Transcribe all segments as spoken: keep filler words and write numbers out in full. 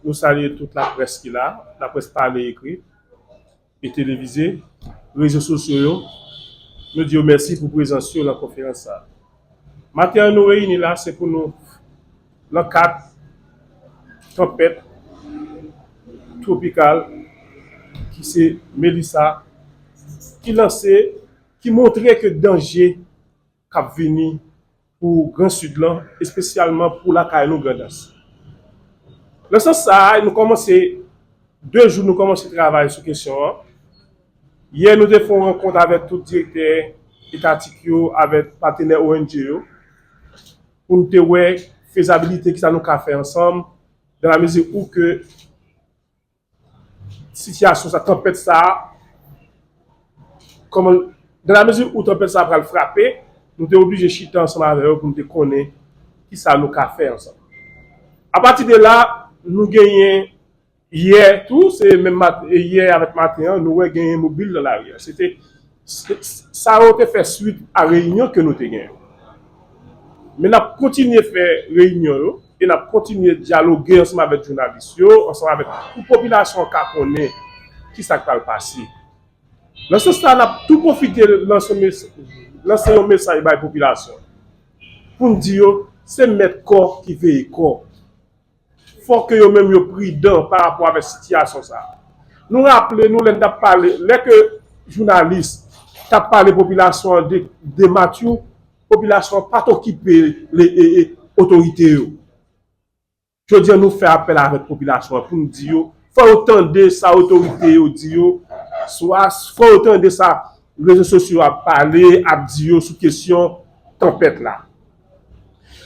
Nou salye tout laprès ki la, laprès pale, ekri e televize, rezo sosyo yo. Nou di yo mèsi pou prezans yo nan konferans sa a. Maten an, nou reyini la, se pou nou, nan kad tanpèt twopikal ki se Melissa, ki lanse, ki montre ke danje k ap vini pou Gran Sid lan, espesyalman pou lakay nou, Grandans. Nan sans sa a, nou kòmanse, de jou nou kòmanse travay sou kesyon an. Yè, nou te fè yon rankont avèk tout direktè etatik yo, avèk patenè O N G yo, pou nou te wè fezabilite, kisa nou ka fè ansanm, dans la mesure où que sitiyasyon sa, tanpèt sa a, kòman, dans la mesure où tanpèt sa a pral frape, nou te oblije chita ansanm avè yo pou nou te konnen kisa nou ka fè ansanm. Apati de la, nou genyen yè tou, se menm mat, yè avèk maten an, nou wè genyen mobil nan lari a. Se te, se, sa yo te fè swit a reyinyon ke nou te genyen. Men n ap kontinye fè reyinyon yo e n ap kontinye dyaloge ansanm avèk jounalis yo, ansanm avèk pou popilasyon an ka konnen kisa k pral pase. Nan sans sa, n ap tou pwofite lanse mes-, lanse yon mesaj bay popilasyon pou n di yo, se mèt kò ki veye kò. Fò ke yo menm yo pridan pa rapò avèk sitiyasyon sa a. Nou raple nou, lè n t ap pale, lè ke jounalis t ap pale popilasyon an de, de Matthew, popilasyon an pa t okipe le, e, e, otorite yo. Jodi a, nou fè apèl avèk popilasyon an pou n di yo, fò yo tande sa otorite yo di yo, swa fò yo tande sa rezo sosyo ap pale, ap di yo sou kesyon tanpèt la.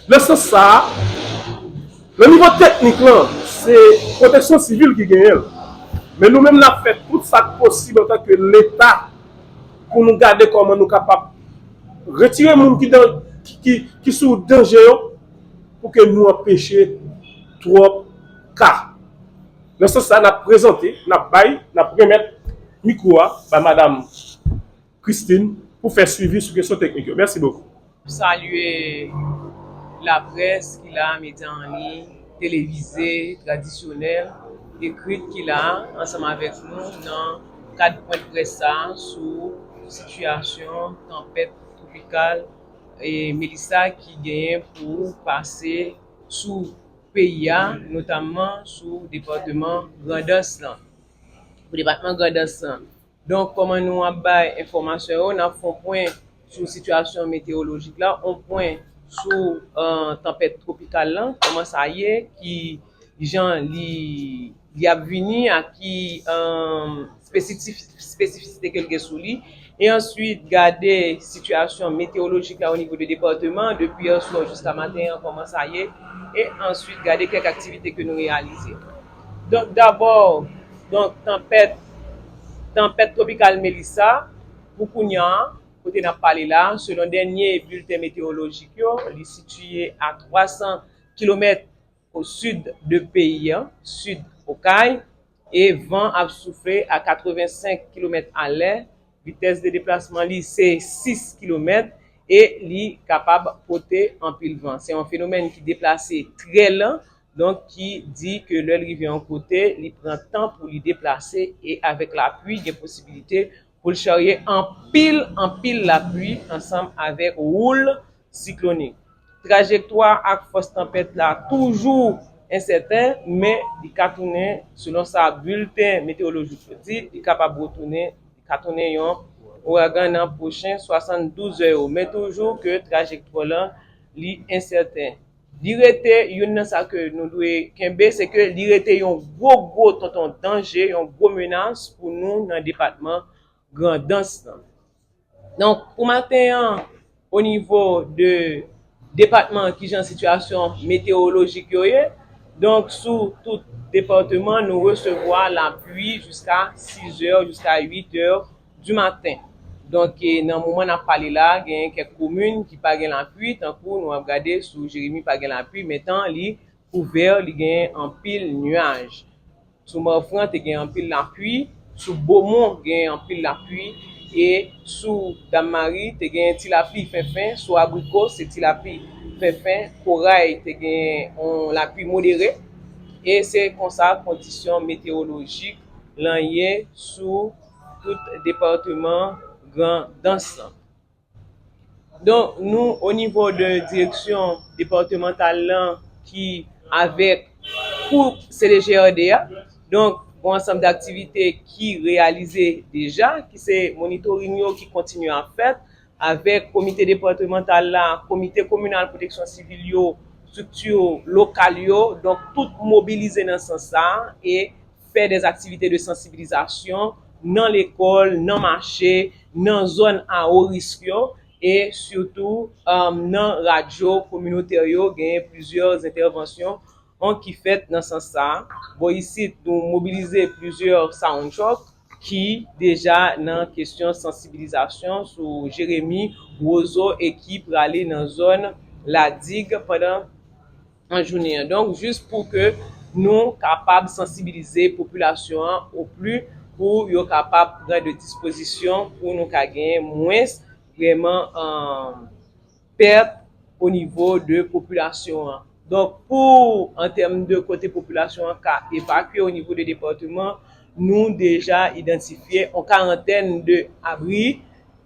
Nan sans sa a, nan nivo teknik lan, se Pwoteksyon Sivil ki genyen l. Men nou menm, n ap fè tout sa k posib antanke Leta pou nou gade kòman nou kapab retire moun ki, dan, ki, ki, ki sou danje yo, pou ke nou anpeche twòp ka. Nan sans sa, n ap prezante, n ap bay, n ap remèt mikwo a bay Madanm Christine pou fè swivi sou kesyon teknik yo. Mèsi bokou. Salye laprès ki la, medya an liy, televize, tradisyonèl, ekrit ki la, ansanm avèk nou nan kad pwen près sa a sou sitiyasyon tanpèt twopikal e Melissa ki genyen pou pase sou peyi a, notamman sou depatman Grandans lan. Pou depatman Grandans lan. Donk, kòman nou ap bay enfòmasyon yo, n ap fè yon pwen sou sitiyasyon meteyolojik la, yon pwen sou, eh, tanpèt twopikal lan, kòman sa ye, ki jan li, li ap vini, ak ki, eh, spesifis-, espesifisite ke l gen sou li. E answit, gade sitiyasyon meteyolojik la o nivo de depatman, depi yè swa jiska maten an, kòman sa ye. E answit, gade kèk aktivite ke nou reyalize. Donk, dabò, donk, tanpèt, tanpèt twopikal Melissa, pou kounye a, kote n ap pale la, selon dènye bilten meteyolojik yo, li sitiye a twa san kilomèt o sid de peyi a, sid Okay, e van ap soufle a katrevensenk kilomèt alè, vitès de deplasman li se sis kilomèt, e li kapab pote anpil van. Se yon fenomèn ki deplase trè lan, donk ki di ke lè l rive yon kote, li pran tan pou li deplase, e avèk lapli, gen posibilite pou l charye anpil, anpil lapli ansanm avèk woul siklonik. Trajektwa ak fòs tanpèt la toujou ensèten, men li ka tounen, selon sa bilten meteyolojik yo di, li kapab retounen, li ka tounen yon ouragan nan pwochen swasanndouz è yo. Men toujou ke trajektwa lan, li ensèten. Li rete, youn nan sa ke nou dwe kenbe, se ke li rete yon gwo, gwo tonton danje, yon gwo menas pou nou nan depatman Grandans lan. Donk, pou maten an, o nivo de depatman, kijan sitiyasyon meteyolojik yo ye? Donk, sou tout depatman, nou resevwa lapli jiska sis è, jiska uit è di maten. Donk, e, nan moman n ap pale la, gen kèk komin ki pa gen lapli, tankou nou ap gade sou Jeremi pa gen lapli, men tan li kouvè, li gen anpil nyaj. Sou Mafran te gen anpil lapli, sou Bomon gen anpil lapli, e sou Dam Mari te gen ti lapli fenfen, sou Abriko se ti lapli fenfen, Koray te gen yon lapli modere, E se konsa kondisyon metewolojik lan ye sou tout depatman Grandans lan. Donk, nou, o nivo de direksyon depatmantal lan ki avèk pou C D G R D a, donk, gon ansanm daktivite ki reyalize deja, ki se monitoring yo ki kontinye ap fèt avèk komite depatmantal la, komite kominal pwoteksyon sivil yo, estrikti lokal yo, donk, tout mobilize nan sans sa a e fè dè aktivite de sansibilizasyon nan lekòl, nan mache, nan zòn a wo risk yo, e sitou, um, nan radyo kominotè yo, genyen plizyè entèvansyon, um, ki fèt nan sans sa a. Bò isit, nou mobilize plizyè sound truck ki deja nan kesyon sansibilizasyon sou Jeremi, Wozo e ki prale nan zòn Ladig pandan an jounen an. Donk, jis pou ke nou kapab sansibilize popilasyon an o pli pou yo kapab pran de dispozisyon pou nou ka genyen mwens vrèman, um, pèt o nivo de popilasyon an. Donk, pou, an tèm de kote popilasyon an ka evakye o nivo de depatman, nou deja idantifye yon karantèn de abri,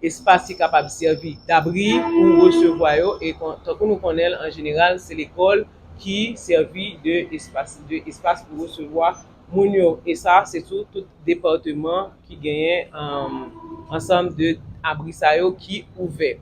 espas ki kapab sèvi dabri pou resevwa yo, e kon, tankou nou konnen l, an jeneral, se lekòl ki sèvi de espas, de espas pou resevwa moun yo. E sa, se sou tout depatman ki genyen, um, ansanm de abri sa yo ki ouvè.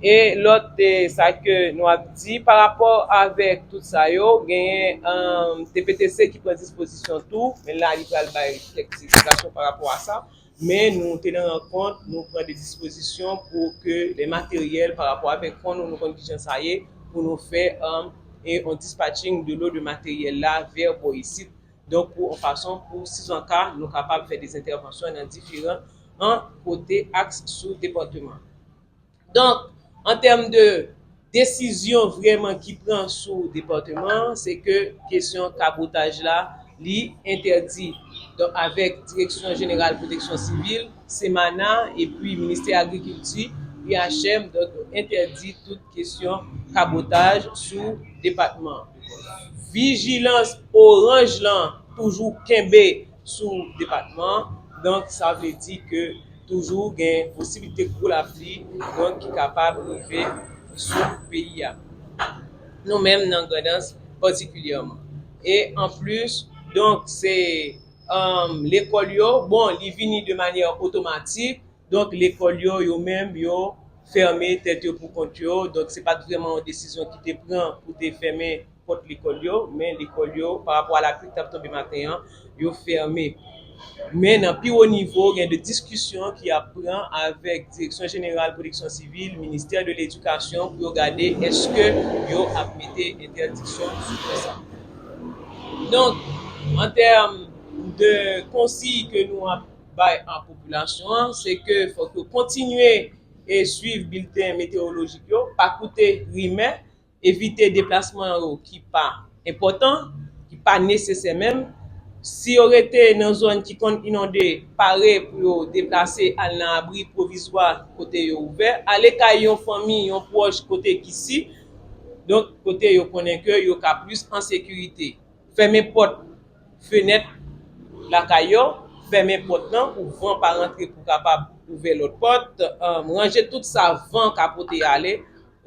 E lòt, eh, sa ke nou ap di pa rapò avèk tout sa yo, genyen, um, T P T C ki pran dispozisyon tou, men la, li pral bay kèk eksplikasyon pa rapò a sa. Men nou te nan rankont, nou pran de dispozisyon pou ke de materyèl pa rapò avèk fon nou, nou konn kijan sa ye, pou nou fè, um, e yon dispatching de lo de materyèl la vè bò isit. Donk, pou yon fason, pou sizanka, nou kapab fè de entèvansyon nan diferan, an, kote aks sou depatman. Donk, an tèm de desizyon vrèman ki pran sou depatman an, se ke kesyon kabotaj la, li entèdi. Donk, avèk Direksyon Jeneral Pwoteksyon Sivil, Semana, epi Ministè Agrikilti, I H M, donk, entèdi tout kesyon kabotaj sou depatman an. Vijilans oranj lan toujou kenbe sou depatman an. Donk, sa vle di ke toujou gen posiblite gwo lapli, donk, ki kapab rive sou peyi a. Nou menm nan Grandans patikilyèman. E anplis, donk, se, um, lekòl yo, bon, li vini de manyè otomatik, donk, lekòl yo, yo menm, yo fèmen tèt yo pou kont yo. Donk, se pa t vrèman yon desizyon ki te pran pou te fèmen pòt lekòl yo, men lekòl yo, pa rapò a lapli ki t ap tonbe maten an, yo fèmen. Men nan pi wo nivo, gen de diskisyon ki ap pran avèk Direksyon Jeneral Pwoteksyon Sivil, Ministè de Ledikasyon, pou yo gade èske yo ap mete entèdiksyon sou fè sa. Donk, an tèm de konsiy ke nou ap bay a popilasyon an, se ke fòk yo kontinye e swiv bilten metewolojik yo, pa koute rimè, evite deplasman yo ki pa enpòtan, ki pa nesesè menm. Si yo rete nan zòn ki konn inonde, pare pou yo deplase al nan abri pwovizwa kote yo ouvè, ale kay yon fanmi, yon pwòch kote ki si, donk kote yo konnen ke yo ka plis an sekirite. Fèmen pòt fenèt lakay yo, fèmen pòt lan pou van pa rantre pou kapab ouvè lòt pòt, um, ranje tout sa van ka pote ale,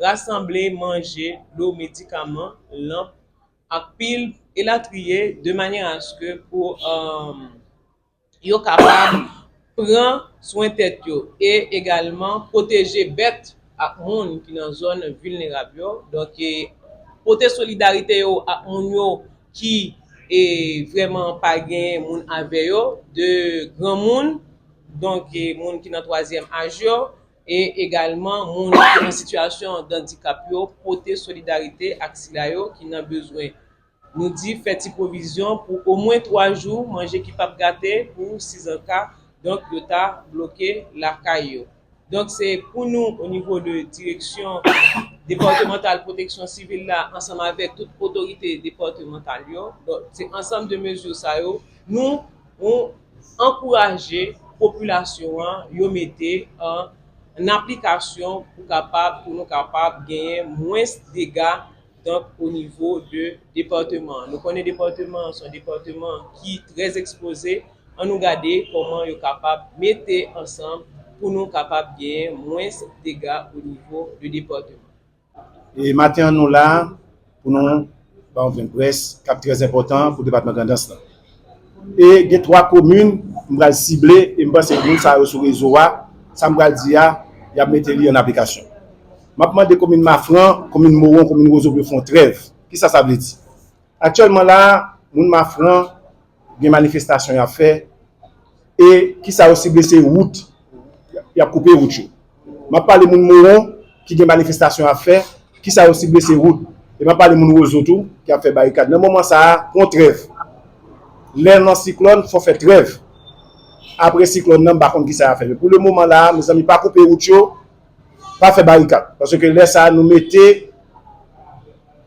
rasanble manje, dlo, medikaman, lanp, ak pil, elatriye, de manyè aske pou, um, yo kapab pran swen tèt yo e egalman pwoteje bèt ak moun ki nan zòn vilnerab yo. Donk, e, pote solidarite yo ak moun yo ki, e, vrèman pa gen moun avè yo, de granmoun, donk, e, moun ki nan twazyèm aj yo, e egalman moun ki nan sitiyasyon dandikap yo, pote solidarite ak sila yo ki nan bezwen. Nou di fè ti pwovizyon pou omwen twa jou manje ki p ap gate pou sizanka, donk, yo ta bloke lakay yo. Donk, se pou nou, o nivo de direksyon depatmantal pwoteksyon sivil la, ansanm avèk tout otorite depatmantal yo, donk, se ansanm de mezi sa yo, nou, nou ankouraje popilasyon an, yo mete an, an aplikasyon pou kapab, pou nou kapab genyen mwens dega egzanp, o nivo de depatman an. Nou konnen depatman an se yon depatman ki trè ekspoze. An nou gade kòman yo kapab mete ansanm pou nou kapab genyen mwens dega o nivo de depatman. E maten an nou la pou nou ba yon pwen près k ap trè enpòtan pou depatman Grandans lan. E gen twa komin m pral sible e m panse moun sa yo sou rezo a, sa m pral di a, y ap mete li an aplikasyon. M ap mande komin Mafran, komin Mowon, komin Wozo pou yo fè yon trèv. Kisa sa vle di? Aktyèlman la, moun Mafran gen manifestasyon y ap fè e kisa yo sible se wout, y ap koupe wout yo. M ap pale moun Mowon ki gen manifestasyon y ap fè, kisa yo sible se wout. E m ap pale moun Wozo tou ki ap fè barikad. Nan moman sa a, pran trèv. Lè nan siklòn, fò fè trèv. Apre siklòn nan, m pa konn kisa y ap fè. Men pou le moman la, mezanmi, pa koupe wout yo, pa fè barikad. Paske lè sa a, nou mete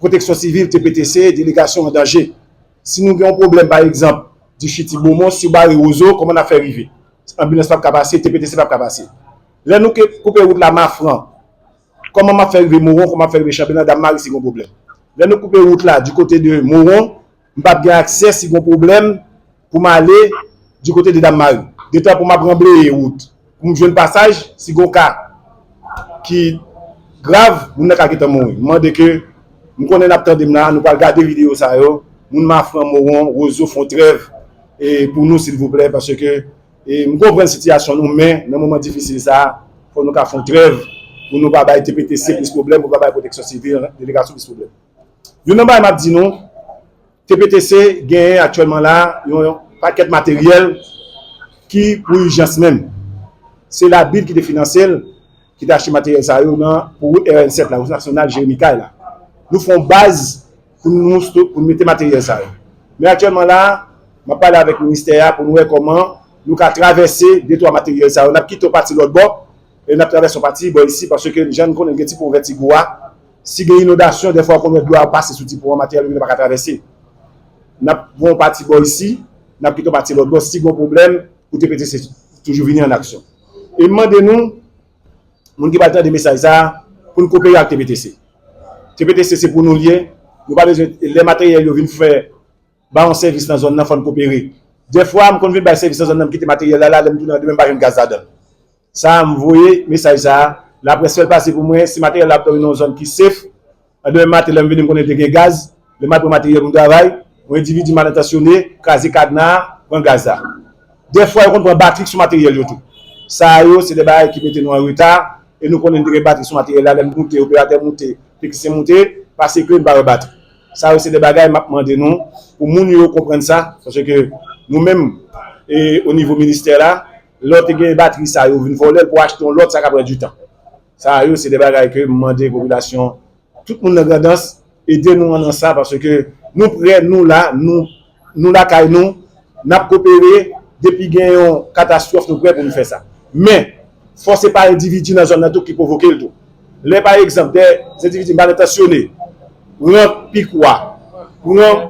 Pwoteksyon Sivil, T P T C, delegasyon an danje. Si nou gen yon pwoblèm, pa egzanp, Dichiti, Bomon, si w bare Wozo, kòman n ap fè rive? Anbilans p ap ka pase, T P T C p ap ka pase. Lè nou ke koupe wout la Mafran, kòman m ap fè rive Mowon, kòman m ap fè rive Chanbelan, Dam Mari si gen yon pwoblèm? Lè nou koupe wout la du kote de Mowon, m p ap gen aksè si gen yon pwoblèm pou m ale du kote de Dam Mari. Detan pou m ap ranbleye wout pou m jwenn pasaj, si gen yon ka ki grav, moun nan ka gentan mouri. M mande ke, m konnen n ap tande m la, nou pral gade videyo sa yo, moun Mafran, Mowon, Wozo, fè yon trèv e pou nou silvouplè, paske e m konprann sitiyasyon nou, men nan moman difisil sa a, fò nou ka fè yon trèv pou nou pa bay T P T C plis pwoblèm, pou pa bay Pwoteksyon Sivil, delegasyon plis pwoblèm. Youn nan bagay m ap di nou, T P T C genyen aktyèlman la yon pakèt materyèl ki pou ijans menm. Se Labid ki te finanse l, ki te achte materyèl sa yo nan pou wout R N sèt la, wout nasyonal Jeremi Kay la. Nou fè yon baz pou nou sto-, pou nou mete materyèl sa yo. Men aktyèlman la, m ap pale avèk ministè a pou nou wè kòman nou ka travèse de twa materyèl sa yo. N ap kite yon pati lòt bò, e n ap travèse yon pati bò isi, paske jan n konnen gen ti pon Vètigo a, si gen inondasyon, dèfwa ou konn wè dlo a pase sou ti pon an, materyèl yo pa ka travèse. N ap pran yon pati bò isi, n ap kite yon pati lòt bò, si gen yon pwoblèm, pou T P T C toujou vini an aksyon. E m mande nou, moun ki pral tande mesaj sa a, pou n kopere ak T P T C. T P T C se pou nou l ye, nou pa bezwen, lè materyèl yo vin fè, ba yon sèvis nan zòn nan, fò n kopere. Dèfwa, m konn vin bay sèvis nan zòn nan, m kite materyèl la la, lè m tounen an demen, m pa jwenn gaz ladan l. Sa a, m voye mesaj sa a, laprès fè l pase pou mwen, si materyèl la ap tonbe nan yon zòn ki safe, an demen maten, lè m vini, m konnen te gen gaz, lè m al pran materyèl pou m travay, yon endividi mal entansyone kraze kadna a, pran gaz la. Dèfwa, yo konn pran batri sou materyèl yo tou. Sa yo, se de bagay ki mete nou an reta, e nou konnen n te gen batri sou materyèl la, lè m moute, operatè moute, teknisyen moute, pase kle, n pa wè batri. Sa yo, se de bagay m ap mande nou, pou moun yo konprann sa, paske nou menm, e o nivo ministè la, lè w te gen batri sa yo vin vòlè l pou achte yon lòt, sa ka pran ditan. Sa yo, se de bagay ke m mande popilasyon, tout moun nan Grandans, ede nou an nan sa, paske nou prè, nou la, nou, nou lakay nou, n ap kopere, depi gen yon katastwòf, nou prè pou nou fè sa. Men, fò se pa endividi nan zòn nan tou ki pwovoke l tou. Lè, pa egzanp, de endividi mal entansyone pran pikwa, pran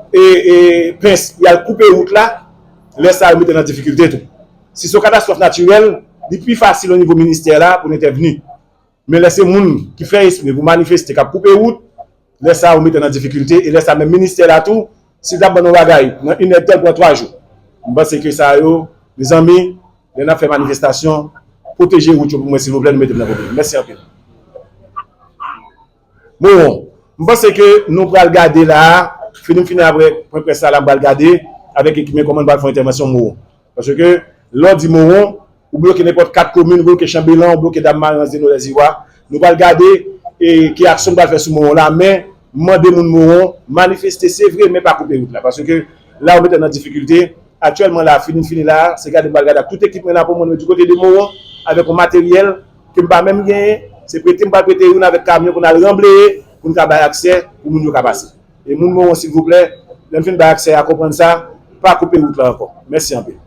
e, e, pens, y al koupe wout la, lè sa yo mete nan difikilte tou. Si se yon katastwòf natirèl, li pi fasil o nivo ministè la pou n entèvni. Men lè se moun ki fè espre pou manifeste, k ap koupe wout, lè sa yo mete nan difikilte, e lè sa menm ministè la tou, si l t ap ban nou bagay, nan inèdtan l pran twa jou. M panse ke sa yo, mezanmi, lè n ap fè manifestasyon, pwoteje wout yo pou mwen, silvouplè, nou mete m nan pwoblèm. Mèsi anpil. Bon, m panse ke nou pral gade la a, fini m fini apre pwen près la, la m pral gade avèk ekip mwen kòman n pral fè yon entèvansyon Mowon. Paske lè w di Mowon, ou bloke nenpòt kat komin, ou bloke Chanbelan, ou bloke Dam Mari, Anse des Nonnaires, Lèziwa. Nou pral gade e ki aksyon n pral fè sou Mowon la, men m mande moun Mowon manifeste, se vre, men pa koupe wout la. Paske la, ou mete nan difikilte. Aktyèlman la, fini fini la, se gade m pral gade ak tout ekip mwen la pou mwen, nou di kote de Mowon, avèk yon materyèl ke m pa menm genyen, se prete m pral prete youn avèk kamyon pou n al ranbleye, pou n ka bay aksè, pou moun yo ka pase. E moun Mowon, silvouplè, lè n fin bay aksè a, konprann sa, pa koupe wout la ankò. Mèsi anpil.